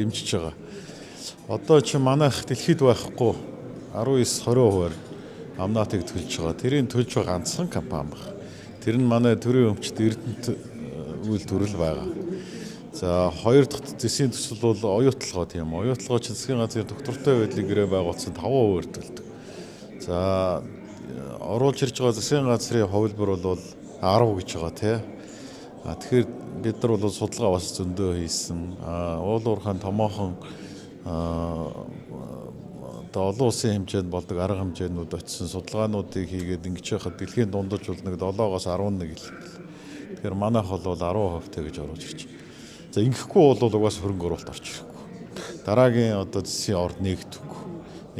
Дэмжиж байгаа. Одоо чи манайх дэлхийд байхгүй 19 20% амнаатыг төлж байгаа. Тэрийг төлж байгаа ганцхан компани баг. Тэр нь манай төрийн өмчт Эрдэнэт үйлдвэрлэл байгаа. За, хоёр дахь зэсийн төсөл бол Оюутолгой, тийм. Оюутолгой чинь засгийн газрын тогтвортой байдлыг гэрээ байгуулсан 5% төлдөг. За, оруулж ирж байгаа засгийн газрын хувилбар бол 10 гэж байгаа, тий. А тэгэхээр бид нар бол судалгаа бас зөндөө хийсэн. А уул уурхайн томоохон одоо олон улсын хэмжээнд болдог арга хэмжээнүүд очсон, судалгаануудыг хийгээд ингэж яхад дэлхийн дундаж бол нэг 7-оос 11 л. Тэгэхээр манайх бол 10% тэй гэж оруулж ирж. За, ингэхгүй бол угаас хөрөнгө оруулалт орж ирэхгүй. Дараагийн одоо зэсийн орд нэгдэхгүй.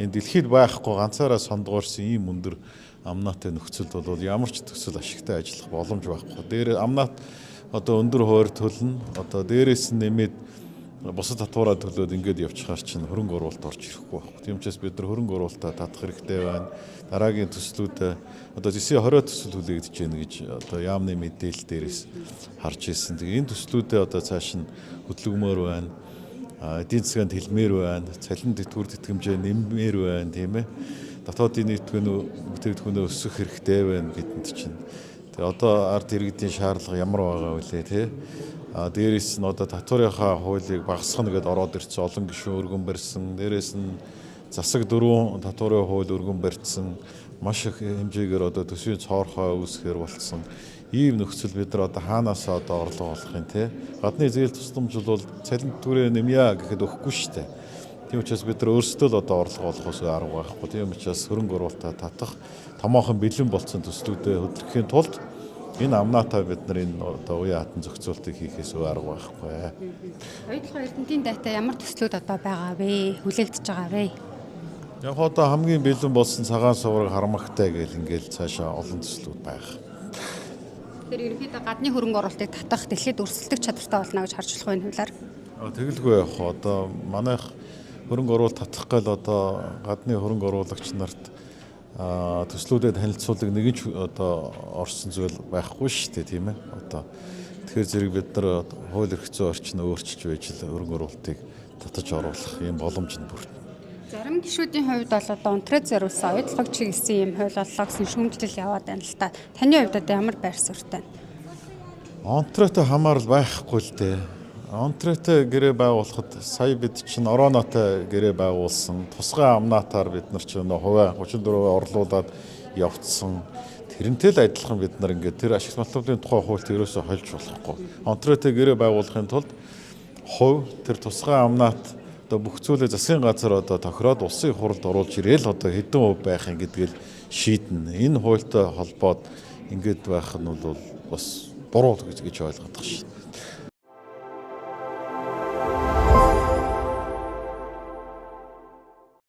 Энэ дэлхийд байхгүй ганцаараа сондгоорсон ийм өндөр амнаатай нөхцөлд бол ямар ч төсөл ашигтай ажиллах боломж байхгүй. Дээр амнаат одоо өндөр хувиар төлнө. Одоо дээрээс нь нэмээд бусад татвараа төлөөд ингээд явчихаар чинь хөрөнгө оруулалт орж ирэхгүй байхгүй. Тийм учраас бид нар хөрөнгө оруулалтаа татах хэрэгтэй байна. Дараагийн төслүүд одоо зэсийн 20 төсөл хүлээгдэж байна гэж одоо яамны мэдээлэл дээрээс харж ирсэн. Тэгээ энэ төслүүдээ одоо цааш нь хөдөлгөмөр байна. Эдийн засгийн хэлмээр байна. Цалин тэтгэвэр тэтгэмжээ нэммээр байна, тийм ээ. Дотоодын нийт бүтээгдэхүүнээ өсгөх хэрэгтэй байна бидэнд чинь. Тэгээ одоо ард иргэдийн шаардлага ямар байгаа вэ, тий? А дээрээс нь одоо татварынхаа хуулийг багасгах нэгэд ороод ирсэн, олон гишүүн өргөн барьсан. Дээрээс нь засаг дөрвөн татварын хууль өргөн барьсан. Маш их хэмжээгээр одоо төсвийн цоорхой үүсгэхээр болцсон. Ийм нөхцөл бид нар одоо хаанаас одоо орлого олох юм, те? Гадны зээл тусламж бол цалин түрээ нэмье гэхэд өгөхгүй шүү дээ. Тийм учраас бид нар өөрсдөө л одоо орлого олохоос арга байхгүй. Тийм учраас хөрөнгө оруулалтаа татах, томоохон бэлэн болцсон төслүүдэд хөдөлгөхийн тулд энэ амнаатай бид нар энэ одоо уян хатан зохицуултыг хийхээс өөр арга байхгүй. Оюутолгой Эрдэнэтийн дайтай ямар төслүүд одоо байгаа вэ? Хүлээгдэж байгаа вэ? Яг одоо хамгийн бэлэн болсон Цагаан сувраг, Харамагтай гэл ингээл цаашаа олон төслүүд байх. Тэгэхээр ерөнхийдөө гадны хөрөнгө оруулалтыг татах, дэлхийд өрсөлдөх чадвартай болно гэж харж болох вэ энэ хуулиар? Тэгэлгүй явах. Одоо манайх хөрөнгө оруулалт татах гал одоо гадны хөрөнгө оруулагч нарт төслүүдэд танилцуулдаг нэгэн ч одоо орсон зүйл байхгүй шүү дээ, тийм ээ. Одоо тэгэхээр зэрэг бид нар хууль эрх зүйн орчин өөрчилж байж л хөрөнгө оруулалтыг татаж оруулах юм боломж нь бүрдэнэ. Зарим гишүүдийн хувьд бол одоо унтраад зориулсан, оюутлогыг чиглэсэн юм хууль боллоо гэсэн шүүмжлэл яваад байна л та. Таны хувьд одоо ямар байр суурьтай вэ? Онтротой хамаарал байхгүй л дээ. Онтротой гэрээ байгуулахад сая бид чинь ороонотой гэрээ байгуулсан. Тусгай амнаатаар бид нар чинь хувиа 34% орлуулад явцсан. Тэрнтэй л адилхан бид нар ингээд тэр ашиг малтуудын тухай хуульд ерөөсөө хольж болохгүй. Онтротой гэрээ байгуулахын тулд хувь тэр тусгай амнаат одоо бүх зүйлээ засгийн газар одоо тохироод улсын хуралд оруулж ирээл одоо хэдэн хувь байх юм гэдгээл шийднэ. Энэ хуультай холбоод ингээд байх нь бол бас буруу гэж ойлгох шин.